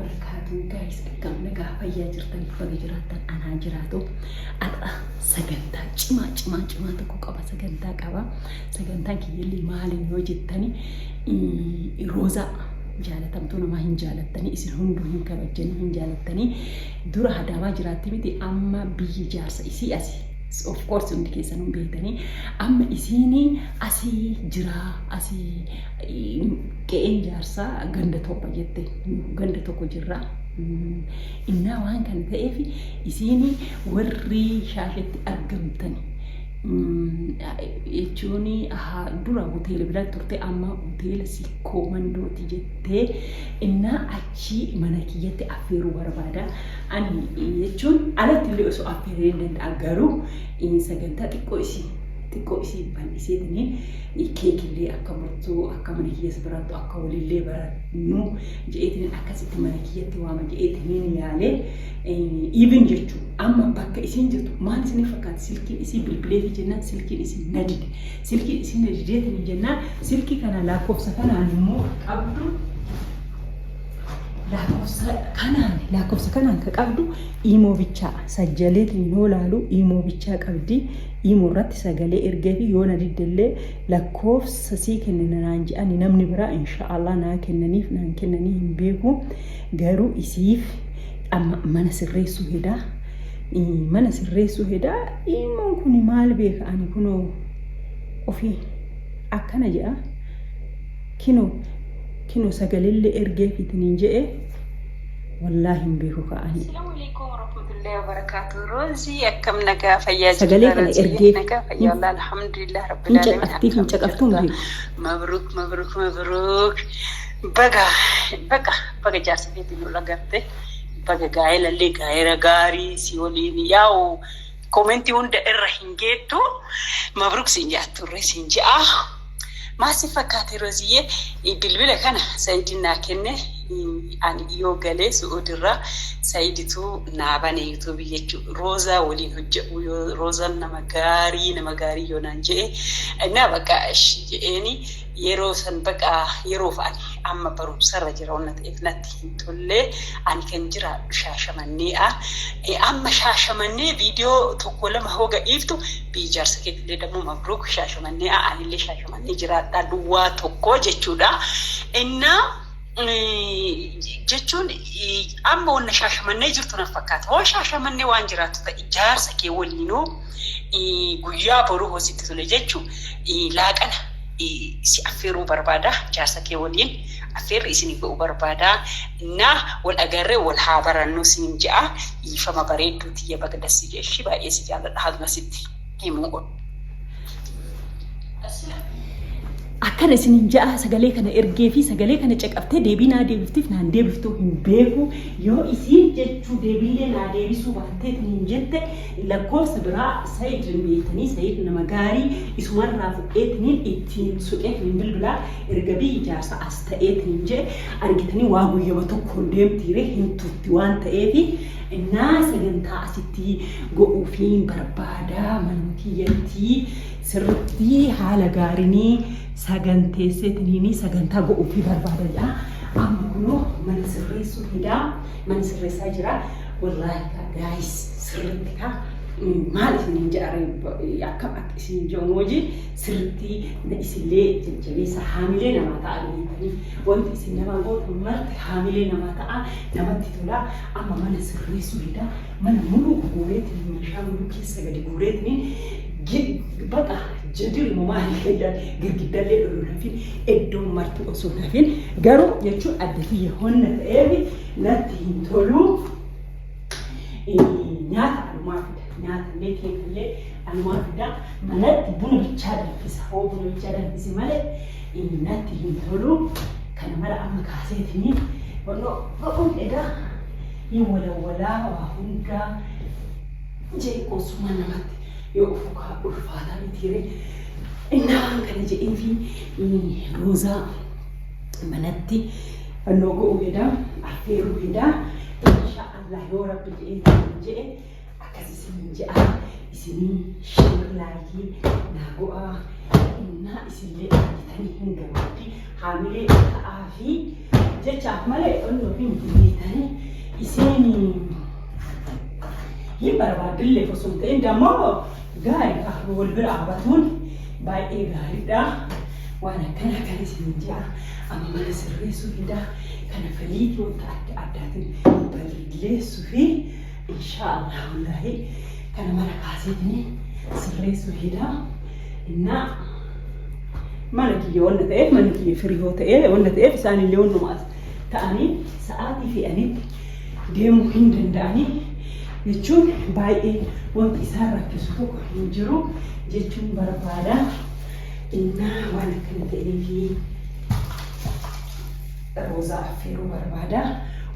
Wabarakaatu guys, akkam nagaa fayyaa jirtan? Baga jiraattan, anaa jiraatu. Har'a sagantaa cimaa cimaa cimaa tokko qaba, sagantaa qaba. Sagantaan kiyyallee maaliin yoo jettani, Roozaa jaalatamtuu namaa hin jaalattanii, isin hunduu hin kabajjanii, hin jaalattanii. Dura Hadaamaa jiraatti miti, amma biyyi jaarsa isii asi. Of course hundi keessan hin beektanii. Amma isiin asii jiraa, asii qe'een jaarsaa ganda 7 jette, ganda tokko jirra. Innaa waan kana ta'eef isiin warri Shaashetti argamtan jechuun dura hoteela bira turte, amma hoteela Sikkoo Mandooti jettee, innaa achii mana kiyyatti affeeruu barbaada. Ani jechuun alatti illee osoo affeeree hin danda'a, garuu sagantaa xiqqoo isii bal'iseetini keekillee akka murtuu, akka mana kiyyas barattu, akka walillee barannu je'eetiniin akkasitti mana kiyyatti waama je'eetiniin yaalee. Even jechuun amma bakka isiin jirtu maal isiniif fakkaata? Silkiin isii bilbileefi jennaan silkiin isii na dide. Silkiin isii na dideetini jennaan, silkii kana lakkoofsa kanaan immoo qabdu, lakkoofsa kanaan ka qabdu iimoo bichaa sajjaleetiin yoo laalu iimoo bichaa qabdi. Iimoo irratti sagalee ergee fi yoo na diddellee lakkoofsa sii kennina naan jedhani namni biraa, inshaallah naa kennaniif naan kennanii hin beeku. Garuu isiif amma mana sirreessuu hedaa, mana sirreessuu hedaa. Iimoon kun maal beeka? Ani kunoo ofii akkana jedha, kinoo kinoo sagalellee ergee fitiniin jedhe, wallaahi hin beeku ka'anii. Assalamu alaikum warahmatullahi wabarakatuh. Roozii, akkam nagaa fayyaa Sagalee jirta? kana Roozii ergee nagaa fayyaa Allah, alhamdulillah rabbil hin alamin. caqaftiif hin Akkam caqaftuu hin jirta? beeku. Mabruk, mabruk, mabruk. Baga baga baga jaarsa keetiin ol agarte. Baga gaa'elallee gaa'ela gaarii si waliin yaa'u comment hunda irra hin geettu. Mabruk siin jaatturre siin je'a. Maal si fakkaate Rooziyyee? Bilbila kana Sa'idiin naa kenne. Ani dhiyoo galee Su'uudirraa, Sa'iditu naa bane YouTube jechuudha. Roozaa waliin hojjedhu yoo Roozaan nama gaarii, nama gaarii yoo naan jedhe, naa bakka jedheeni yeroo san baqa yeroof ani amma barumsarra jira waan ta'eef natti hin tolle. Ani kan jiraadhu Shaashamannee'a. Amma Shaashamannee viidiyoo tokko lama hoga dhiiftu biyya jaarsa keetillee dammoo mabruuk. Shaashamannee'a, anillee Shaashamannee jiraadha, duwwaa tokko jechuudha. Innaa jechuun amma wanna Shaashamannee jirtu na fakkaata. Hoo Shaashamannee waan jiraattu ta'e, jaarsa kee waliinuu guyyaa boruu hoositti tole jechuun laaqana si affeeruu barbaada. Jaarsa kee waliin affeerri isinii godhuu barbaada. Innaa wal agarree wal haa barannu siin je'a. Dhiifama bareedduu tiyya, baga dassi jeeshi, baay'ee si jaalladha, haaluma sitti himuu. Akkana isinin ja'a, sagalee kana ergee fi sagalee kana caqaftee deebii naa deebiftiif naan deebiftuu hin beeku. Yoo isiin jechuu deebiillee naa deebisuu baatteetiin hin jette, lakkoofsa biraa Sayid hin beektanii, Sayid nama gaarii, isumarraa fudheetiniin ittiin suqeetiin bilbilaa. Erga biyyi jaarsa as ta'eetiin jedhe argitanii waa guyyama tokkoon deemtiire hin turti waan ta'eefi, innaa sagantaa asitti godhuufiin barbaada. Manuma kiyyatti sirriitti haala gaarinii saganteesseetiniin sagantaa godhuufii barbaada jedha. Amma kunoo mana sirreessuu fidaa, mana sirreessaa jira. Wallaahi guys, sirriitti kaa maal isiniin jedha, akkam akka isin jedhu hojii sirriitti na isillee jajjabeessa, haamilee namaa ta'a beektanii. Wanti isin namaa gootan marti haamilee namaa ta'a, namatti tola. Amma mana sirreessuu fidaa, mana muluu guureetiin, meeshaa muluu keessa gadi guureetiin, baqa jadiri maali jedhan, girgiddallee odoo nafin, iddoon marti osoo nafin. Garuu jechuun adda kiyya honna ta'eef natti hin tolu. Nyaata anumaa fida, nyaata illee keekallee anumaa fida. Manatti buna bichaa danfisa, hoo buna bichaa danfise malee natti hin tolu. Kana mara amma kaaseetini wannoo godhuun edaa hin walawwalaa, waa hundaa jee qoosummaa namatti yoo ofu kaa ulfaataa mitiire. Innaa waan kana jedhee fi Roozaa manatti fannoo go'uu hedaa, affeeruu hedaa, insha Allah yoo Rabbi jedhee jedhe akkas isiniin jedha. Isinii share, like naa go'aa. Innaa isinillee argitanii hin gammaddi, haamilee ta'aa fi jechaaf malee onnoo fi miti beektanii isiin hin barbaadillee osoo hin ta'in dammoo gaarii wal bira dhaabatuun baay'ee gaariidha. Waan akkana kan isin ja'a amma mana sirreessuu fidaa kana faliitii wanta adda addaatiin balleessuu fi inshaallah wallaahi kana mara kaaseetiin sirreessuu fidaa. Innaa mana kiyya wanna ta'eef, manni kiyya firii yoo ta'e wanna ta'eef, isaanillee wannuma as ta'anii sa'aatii fe'anitti deemuu hin danda'anii jechuun baay'ee wanti isaan rakkisu tokko hin jiru jechuun barbaada. Innaa waan akkana ta'eefi Roozaa affeeruu barbaada.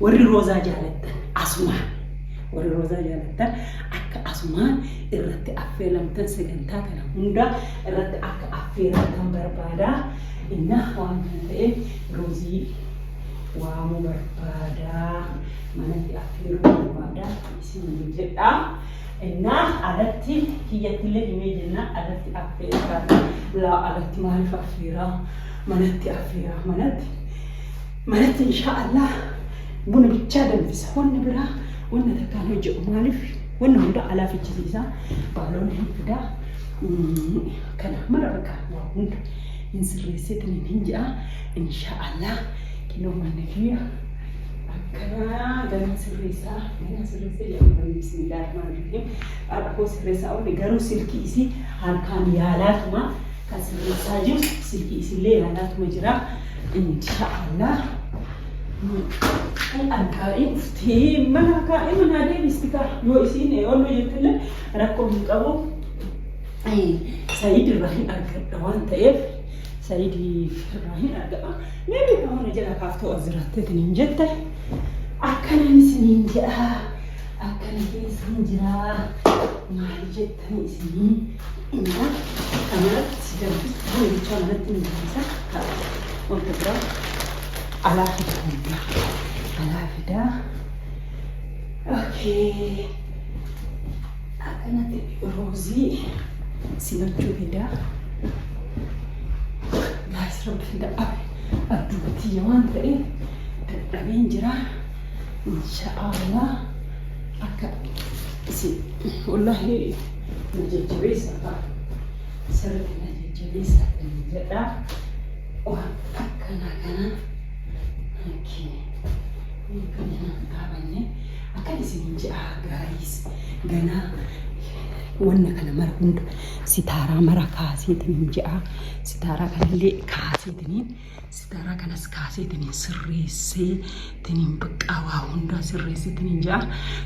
Warri Roozaa jaalattan asumaan, warri Roozaa jaalattan akka asumaan irratti affeelamtan, sagantaa kana hunda irratti akka affeeramtan barbaada. Innaa waan kana ta'eef Roozii waamuu barbaada. Manatti affeeruu barbaada. Isin jedha. Innaa alatti kiyyattillee himee jennaan alatti affeeraa. Laa, alatti maaliif affeeraa? Manatti affeeraa, manatti. Manatti insha Allah buna bichaa danfisa. Wanni biraa wanna takkaan hojjedhu, maaliif wanna hunda alaa fichisiisa. Baaloon hin fidaa. Kana mara bakka waa hunda hin sirreesseetiin hin jedha. Insha Allah kinoo manni kiyya akkana ganaa sirreessaa, ganaa sirreessee jedhama. Bismillaahi rahmaani rahiim. Har'a koo sirreessaa oole, garuu silkii isii harkaan yaalaatuma kan sirreessaa jiru, silkii isillee yaalaatuma jira. Insha Allah. Argaa dhuftee mana kaa'ee manaa deebisti kaa, yoo isiin onnoo jettillee rakkoo hin qabu. Sayid irraa hin argadha waan ta'eef, Sayid irraa hin argadha. Meebii kan mana jala kaaftoo as jiraatteetiin hin jette, akkanan isiniin jedha. Akkana keessa hin jira. Maal jettanii isinii? Innaa kanarratti danfisa, buna bichaa manatti ni danfisa. Wanta biraa alaa fida, hundaa alaa fidaa. Okay. Akkanatti Roozii simachuu fidaa. Guys, rabbi fida abe abduubatiyya waan ta'eef dadhabeen jira. Inshaallah akka isin wallahi na jajjabeessa ta'a. Sirriitti na jajjabeessa jedha. Waan akkana kana. Okay. Kana dhaabanne akkan isin je'a guys, ganaa wanna kana mara hunda sitaaraa mara kaaseetiin je'a. Sitaaraa kanallee kaaseetiin, sitaaraa kanas kaaseetiin sirreessee tiniin baqqaa waa hundaa sirreesseetiin je'a.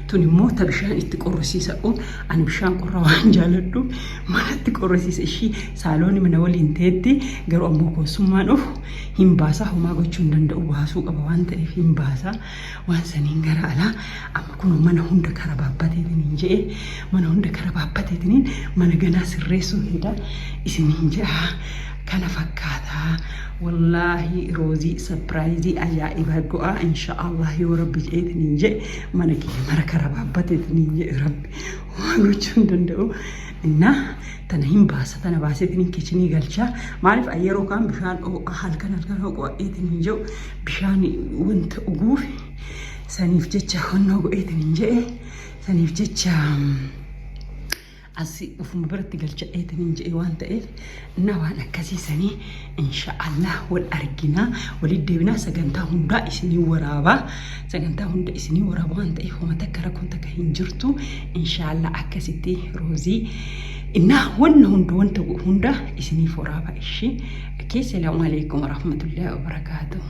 Tun immoo ta bishaan itti qorrisiisadhu. Ani bishaan qorra waan jaaladhu manatti qorrisiisa. Ishii saaloonni mana waliin teetti, garuu ammoo koosummaan dhufu hin baasaa, homaa gochuu hin danda'u, baasuu qaba waan ta'eef hin baasaa. Waan saniin gara alaa amma kun mana hunda kara baabbateetiin hin je'e, mana hunda kara baabbateetiin mana ganaa sirreessuu hida isiniin je'a. Kana fakkaataa wallaahi Roozii surprise ajaa'iba go'a insha Allah yoo rabbi je'eetiin hin je'e, mana kiyya mara kara baabbateetiin hin je'e, rabbi waan gochuu hin danda'u. Innaa tana hin baasa, tana baaseetiin kitchen galchaa. Maaliif yeroo kaan bishaan ho'aa halkan halkan ho'eetiin hin jedhu, bishaan wanta dhuguuf saniif jecha honnoo godheetiin hin jedhe, saniif jecha as ufuma biratti galchadheetiin hin jedhe waan ta'eef, na waan akkasiisanii insha Allah wal arginaa, walitti deebinaa. Sagantaa hundaa isinii waraabaa, sagantaa hunda isinii waraabaa waan ta'eef homa takka rakkoon takka hin jirtu. Insha Allah akkasitti Roozii innaa wanna hunda wanta hunda isiniif waraabaa ishee. Salaamu alaikum warahmatullahi wabarakaatuh.